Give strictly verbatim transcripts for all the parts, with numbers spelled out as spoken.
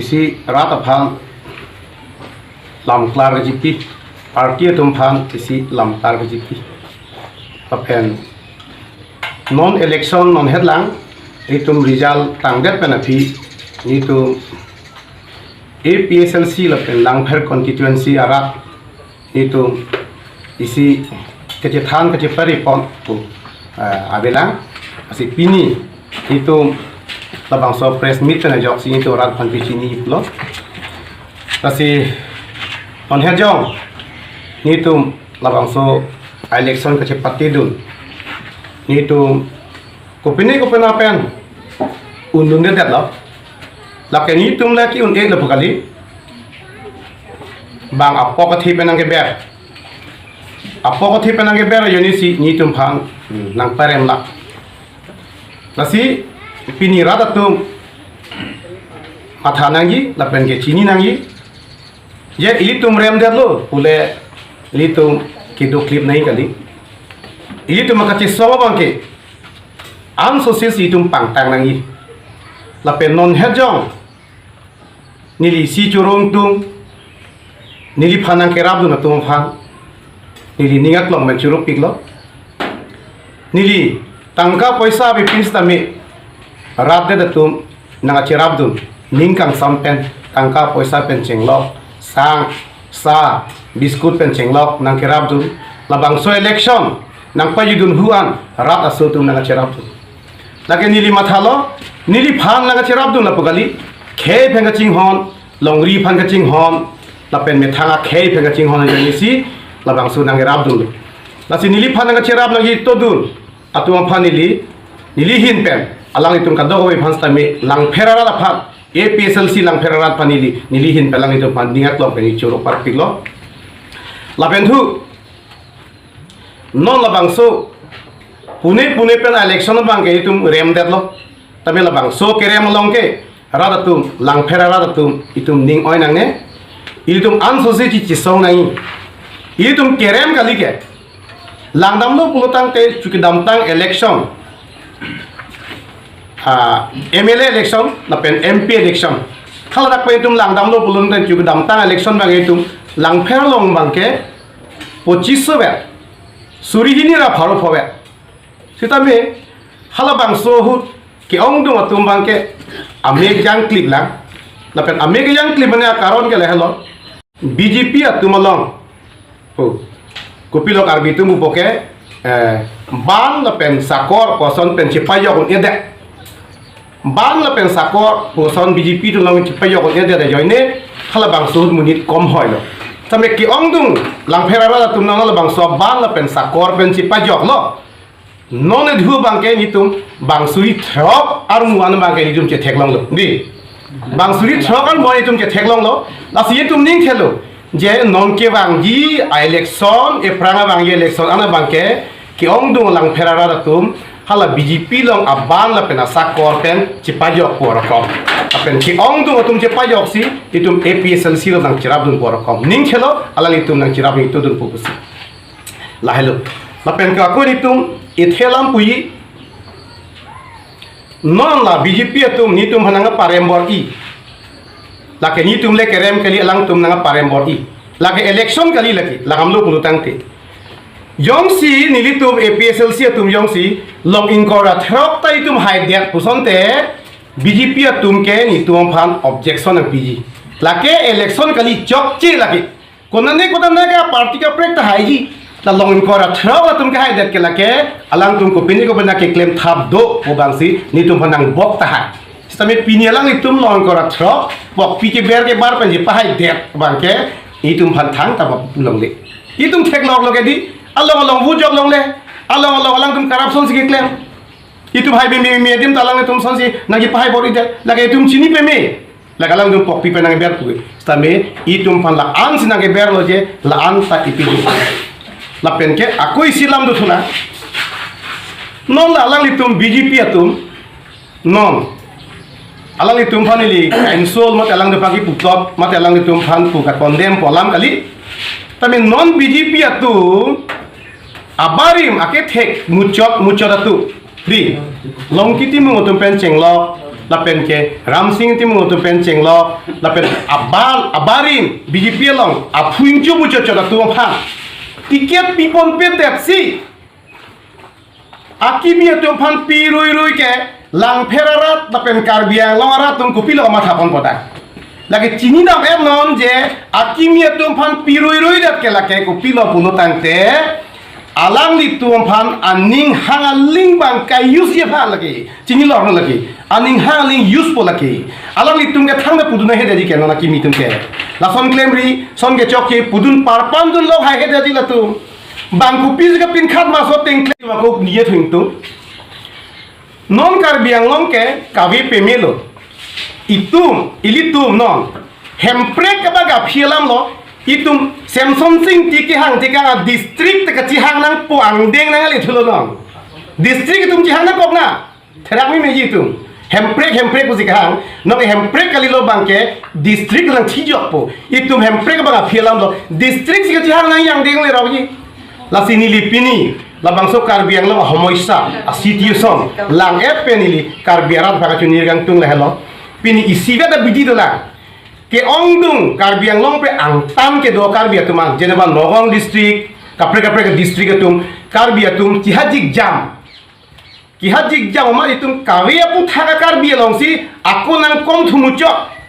Si rat aphan lamklar kejipi, party atum aphan isi lamklar kejipi. Lapen non election non hetlang, itum result tangdet pen aphi, itum A P H L C lapen Langpher constituency arat itum isi kechethan kechepari pon pu, eh, avelang. Lasi pini itum labangso press meet pen ajoksi itum rat aphan pichinilo. Lasi non hejong itum labangso election kechepatedun, itum kopine kopine pen undundedetlo. Lake itum le ke-un-elo pu kali. Bang apok athe pen nangkeber. Apok athe pen nangkeber ajoinesi itum aphan, hmm, nangparemlak. Lasi pini rat atum matha nangji lapen ke chini nangji. Je ilitum remdetlo pule ilitum kedoklip nangji kali. Ilitum akachesong abang ke ansose si itum pangtang nangji. Lapen non hejong neli isi choro ingtung, neliphan nangkerapdun atum aphan neli ning aklong pen choropiklo. Neli tangka poisa bipin sitame rat det atum nangkacherapdun, ning kangsam pen, tangka poisa pen chenglok, sang, sa, biscuit pen chenglok nangkerapdun. Labangso election nangpajudun hu an rat aso atum nangkacherapdun. Lake neli mathalo, neliphan nangkacherapdun lapu kali, khei aphan kachinghon, longri aphan kachinghon, lapen methang akhei aphan kachinghon ajoinesi labangso nangkerapdunlo. Lasi neliphan nangkacherap nangji todun atum aphan neli, neli ahin pen, alanglitum kadokave aphan sitame Langpher arat aphan, A P H L C Langpher arat aphan neli, neli ahin pen alanglitum aphan ning aklong pen neli choro parpiklo. Lapen thu non labangso pune pune pen election abang ke itum remdetlo. Tame labangso kerem along ke rat atum, Langpher arat atum, itum ning oi nangne. Itum ansose chechesong nangji. Itum kerem kali ke. Langdamlo pulotangte chu kedamtang election, ah, M L A election lapen M P election, haladak pen itum langdamlo pulotangte chu kedamtang election abang itum Langpher along abang ke pochis vet, suri hini ra pharo pho vet. Sitame halabangso ahut ke-ongdung atum abang ke amek jangklip lang. Lapen amek jangklip mane akaron ke lahelo. B J P atum along, oh, kopilo Karbi atum pupo ke, eh, ban lapen sakor koson pen chepajok un-edet. Ban lapen sakor koson B J P atum along chepajok un-edet ajoine halabangso ahut monit kom hoilo. Tame ke-ongdung Langpher arat atum along labangso ban lapen sakor pen chepajoklo. Non edhu abang ke itum bang suri throk armu an abang ke itum chetheklonglo. Di. Bang suri throk armu an itum chetheklonglo. Lasi itum ning thelo. Je non kevangji a-election, ephrang avangji election an abang ke, ke-ongdung Langpher arat atum hala B J P along aban lapen asakor pen chepajok pu arokom. Lapen ke-ongdung atum chepajoksi itum A P H L C along nangcherapdun pu arokom. Ning thelo, alanglitum nangcherap nangtudun pu pusi. Lahelo. Lapen ke ako itum ithe alam puji. Non la B J P atum netum aphan nangparem bor-i. Lake netum le kerem kali, alangtum nangparem bor-i. Lake election kali lake, lagamlo pulotangte. Jongsi nelitum A P H L C atum jongsi long ingkoi ra throk ta itum haidet pusonte B J P atum ke netum aphan objection nangpiji. Lake election kali chokche lake. Konane konane ke party kaprek ta haiji. La long ingkoi ra throk atum kehaidet ke lake, alangtum kopine kopine keklem thap do pu abangsi netum aphan nangbok tahai. Sitame pini alanglitum long ingkoi ra throk pokpi keber kebar pen chepahaidet abang ke netum aphan thangta bap longle. Itum thekloklo ke di, along along vujok longle, along along alangtum corruption si keklem. Itum hai bimi mi adim ta alanglitum asonsi nangkepahai bor-idet, lake itum chini peme. Lake alangtum pokpi pen nangber pu. Sitame itum aphan la-an si nangberlo je, la-an ta ipi di. Lapen ke ako isi alam do thuna. Non la alanglitum B J P atum, non alanglitum aphan ili insult mate alangtum aphan kiputhot mate alanglitum aphan pu ka-condemn pu alam kali. Tame non B J P atum abarim akethek muchot muchot atum, di, Longki Timung atum pen chenglok, lapen ke Ramsing Timung atum pen chenglo, lapen aban abarim B J P along aphu ingcho muchot chot atum aphan ticket pipon pedet si akimi atum aphan pi rui rui ke Langpher arat lapen Karbi Anglong arat atum kopilo kamatha ponpo ta. Lake chini dam-et non je akimi atum aphan pi rui rui det ke lake kopilo pulo tangte, alanglitum aphan aning hang aling abang ka-use ji aphan lake. Chinilo non lake. Aning hang aling use po lake. Alanglitum ke thangta pudun haihedet ji ke non akimi atum ke. Lason klemri, son kechok ke pudun parpan dun lo haihedet ji latum. Bang kopi si kapinkhat maso tengkle ma kok niye thung tum. Non Karbi Anglong ke kave pemelo. Itum, ilitum non. Hemprek kaba gaphi alam lo. Itum Semson Sing Ingti kehang tekang a-district ta kachihang nangpo angdeng nangle thulo non. District itum chihang nangkok na. Therak memeji itum. Hemprek, hemprek pusi kehang. Non hemprek kalilo abang ke district nangchijokpo. Itum hemprek abang aphi alam lo. District si kachihang nang angdeng le rauji. Lasi neli pini labangso Karbi Anglong ahomoisa, a-situation, lang-et pen neli Karbi arat aphan kachiningri kangtung lahelo. Pini isivet abidi dolang. Ke-ongdung Karbi Anglong pen angtan kedo Karbi atum an, jeneba Nagaon district, kaprek kaprek district atum, Karbi atum chihajik jam. Kihajik jam amat itum kave aputhak a-Karbi alongsi ako nangkom thumuchot.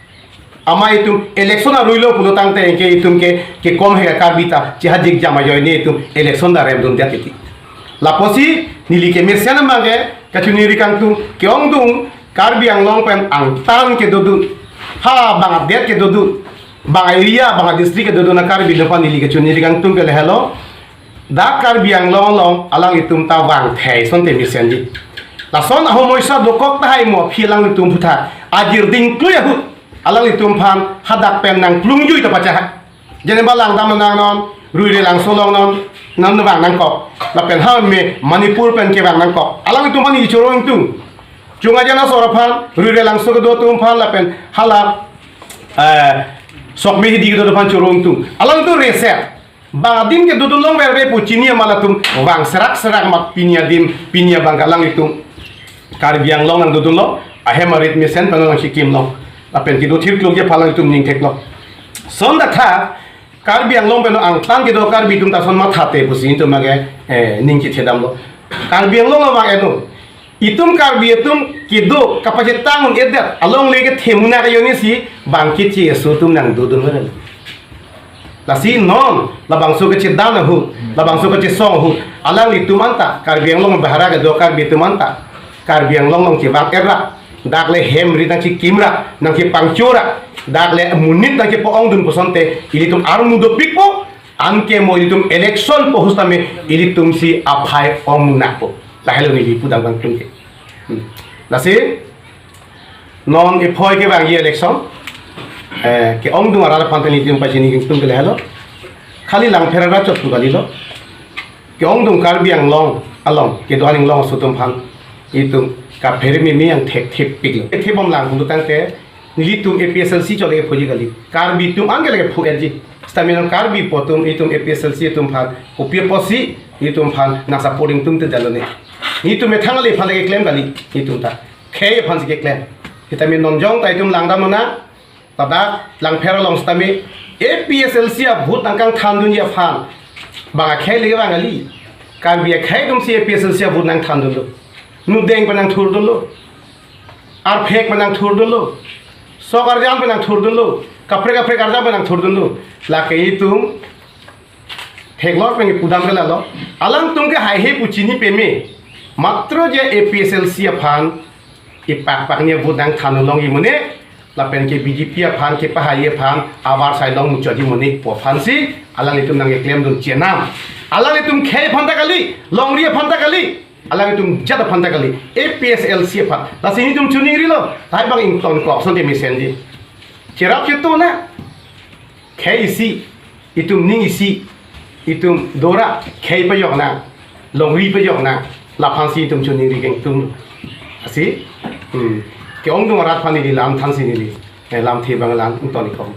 Amat itum election arui lo pulo tangte ke itum ke, kekom he Karbi ta chihajik jam ajoine itum election ta remdundet titi. Lapusi neli kemesen abang ke kachiningri kangtung, ke-ongdung Karbi Anglong pen angtan kedodun, ha bang adet kedodun, bang area, bang district kedodun a-Karbi atum aphan neli kachiningri kangtung ke lahelo. Dak Karbi Anglong along alanglitum ta vangthei asonte mesenji. Lason ahomoisa dokok tahai mo aphi alanglitum aphuthak ajir dingklui ahut alanglitum aphan hadak pen nangplungjui ta pachahak. Jeneba langdam nang non, Ruirelangso along non, non vang nangkok. Lapen ha me Manipur pen kevang nangkok. Alanglitum aphan neli choro ingtung. Chungajan asor aphan, Ruirelangso kedo atum aphan lapen hala, eh, Sokme Hidi kedo atum aphan choro ingtung. Alanglitum reset. Bang adim kedodun longverve pu chini amat latum vang serak serak amat pini adim, pini abang ke alanglitum Karbi Anglong nangdodunlo, ahem arit mesen pen nangsikimlo. Lapen kedo thirklong ke aphan alanglitum ning theklo. Son dak tha, Karbi Anglong pen angtan kedo Karbi atum ta son mathate pusi itum age, eh, ning kethedamlo. Karbi Anglong abang eno. Itum Karbi atum kedo kapachetang un-edet alongle kethe muna kayoni si bang keche aso atum nangdodun meren. Lasi non labangso kachedan ahut, labangso kachesong ahut, alanglitum anta Karbi Anglong bahara kedo Karbi atum anta Karbi Anglong along chevang-et ra, dak le hem rit nangchikim ra, nangchepangcho ra, dak le monit nangchepa-ongdun pu asonte ilitum armu dopikpo. Anke mo ilitum election po ahut tame ilitum si aphai ong nangpo. Lahelo neli pudam kangtung ke. Hmm. Lasi non iphoi kevangji election, eh, ke-ongdung arat aphan ta nelitum pachini kangtung ke lahelo. Khali Langpher arat chot pu kalilo. Ke-ongdung Karbi Anglong along kedo aning long aso atum aphan itum kaphere mimi angthek thepiklo. Thepom lang pulo tangte nelitum A P H L C chole phoji kali. Karbi atum anke lake phu-etji. Sitame non Karbi pu atum itum A P H L C atum aphan kopi apotsi itum aphan nang support ingtung te jalo ne. Nelitum methang ale aphan lake klem kali itum ta. Khei aphan si keklem. Sitame non jong ta itum langdam nang. Ladak Langpher along sitame A P H L C a-vote nangkangthandunji aphan bang akhei lake vang kali. Karbi akhei atum si A P H L C a-vote nangthandunlo. Nudeng pen nangthurdunlo. Arphek pen nangthurdunlo. Sok arjan pen nangthurdunlo. Kaprek kaprek arjan pen nangthurdunlo. Lake itum theklong pen pudam ke lalo. Alangtum ke haihe pu chini peme. Matro je A P H L C aphan ipak pak ni vote nangthan longji mone. Lapen ke B J P aphan kepahai aphan avarsai long muchotji mone pu aphan si alanglitum nangkeklemdun chenam. Alanglitum khei aphan ta kali, longri aphan ta kali. Alanglitum jat aphan ta kali, A P H L C aphan. Lasi nelitum chiningrilo, lahai abang ingtonkok asonte mesenji. Cherap chetu na. Khei isi, itum ning isi, itum dora, khei pajok nang, longri pajok nang, laphan si itum chiningri kangtung. Lasi, hmm, ke-ongdung arat aphan neli lam thansi neli, eh, lamthe abang lang ingtonkok.